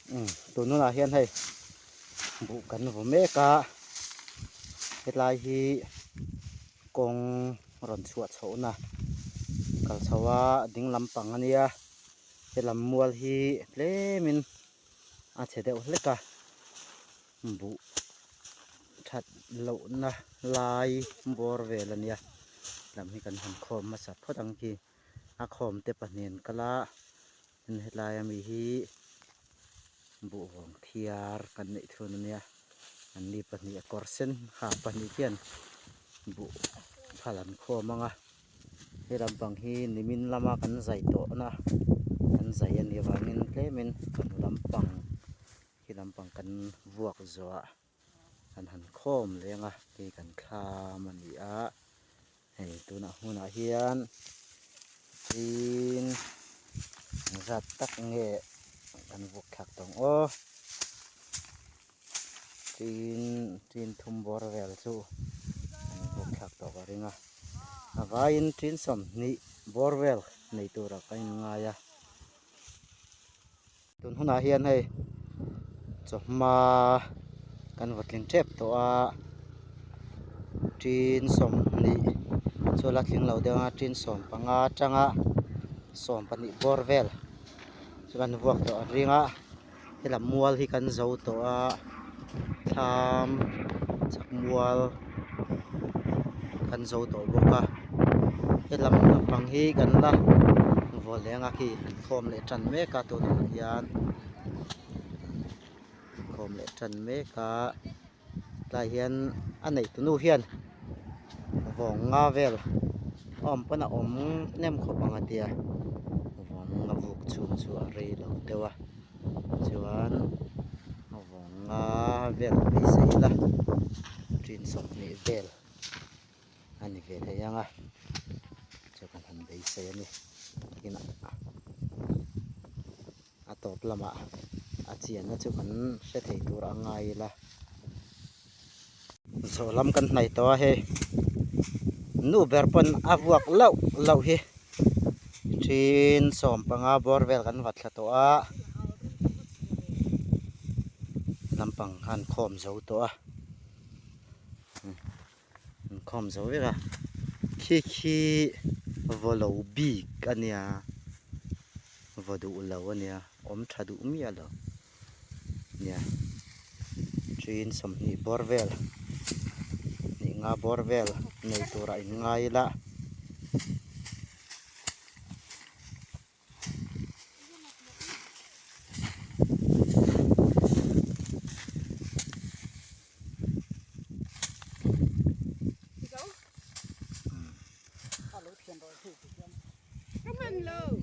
Umm tun hunah hian hei buh kan vaw mek a hetlai hi kawng rawn chhuah chhohna kal chho a ding lampang a nia helam mual hi tlemin a chhe deuh hlek a buh that lohna lai bawr vel a nia lam hi kan han khawm hmasa phawt ang khi a khawm te pahnih an kal a. Hetlai ami hi buhvawng thiar kan neih thun ania anni pahnih a kawr sen ha pahnih khian buh phal an khawm ang a he lampang hi nimin lama kan zai tawhna kan zai a nih avangin tlemin chawhnu lampang khi lampang kan vuak zawhah kan han khawm leng a hei kan thlam a ni a. Hei tunah hmunah hian tin zat tak nge kan vuk thlak tawng aw tin tin thum bawr vel chu an vuk thlak tawh ka ring a a vaiin tin 20 bawr vel nei turah ka inngai a. Tun hunah hian hei chawhma kan vaw tling tep tawh a tin 20 chu la tling lo deuh a tin 15 atanga 12 bawr vel chu kan vuak tawh a ring a helam mual hi kan zo tawh a thlam chhak mual kan zo tawh bawk a helam lampang hi kan la vaw leng a khi an khawm leh tan mek a tunah hian khawm leh tan mek a tlai hian a neih tunu hian vawng nga vel a awm pawn a awm hnem khawp ang a tia vawng a vuk chhung chu a rei lo deuh a chuan a vawng nga vel beisei ila ṭin 20 vel a ni ve thei ang a chu kan han beisei a ni takin a tawp lamah a chianna chu kan hre thei tur a ngai ila zawh lam kan hnaih tawh a hei nu ber pawn a vuak lauh lauh hi ṭin 15 bawr vel kan vat thla tawh a lampang khan khawm zo tawh a. An khawm zo vek a khi khi vaw lo bik a nia vaw duh lo a nia awm tha duh miah lo nia ṭin 20 bawr vel hnih nga bawr vel nei turah in ngai ila.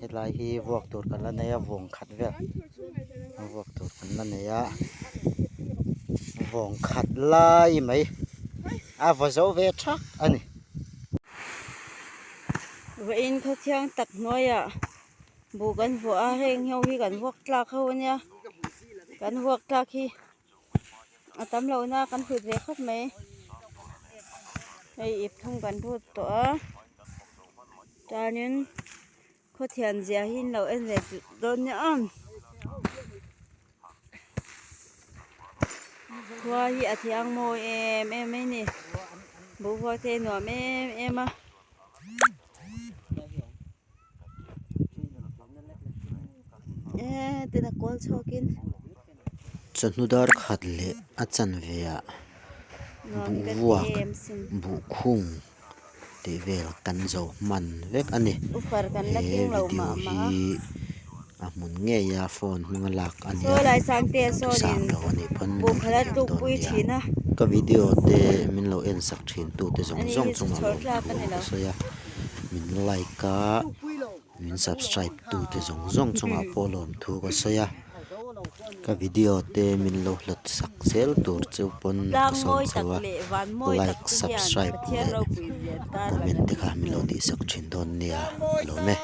Hetlai hi vuak tur kan la nei a vawng khat vel vuak tur kan la nei a vawng khat lai mai a vaw zo ve thak a ni. Vawiin khawthiang tak hnuaiah buh kan vuah a heng ho hi kan vuak tlak ho ania kan vuak tlak hi a tam loh na kan hlut ve khawp mai hei ip thum kan rut tawh a chuanin khawthian zia hi an lo en ve dawn nia aw khua hi a thiang mawi em em mai a ni boruak te a nuam em em a. Eee tina kawl chhuakin. Chawhnu dar khat leh a chanve ah buh vuak buh khung tih vel kan zo hman vek a ni. He video hi a hmun ngei a phone hmanga lak a nia duhthusam lo a nih pawn min lo hrethiam dawn nia. Ka video te min lo en sak thin tu te zawng zawng chungah lawmthu ka sawi a min like a min subscribe tu te zawng zawng chungah pawh lawmthu ka sawi a ka video te min lo hlat sak zel tur chu pawn ka sawm chho a like subscribe leh comment te kha min lo tih sak thin dawn nia ka lawm e.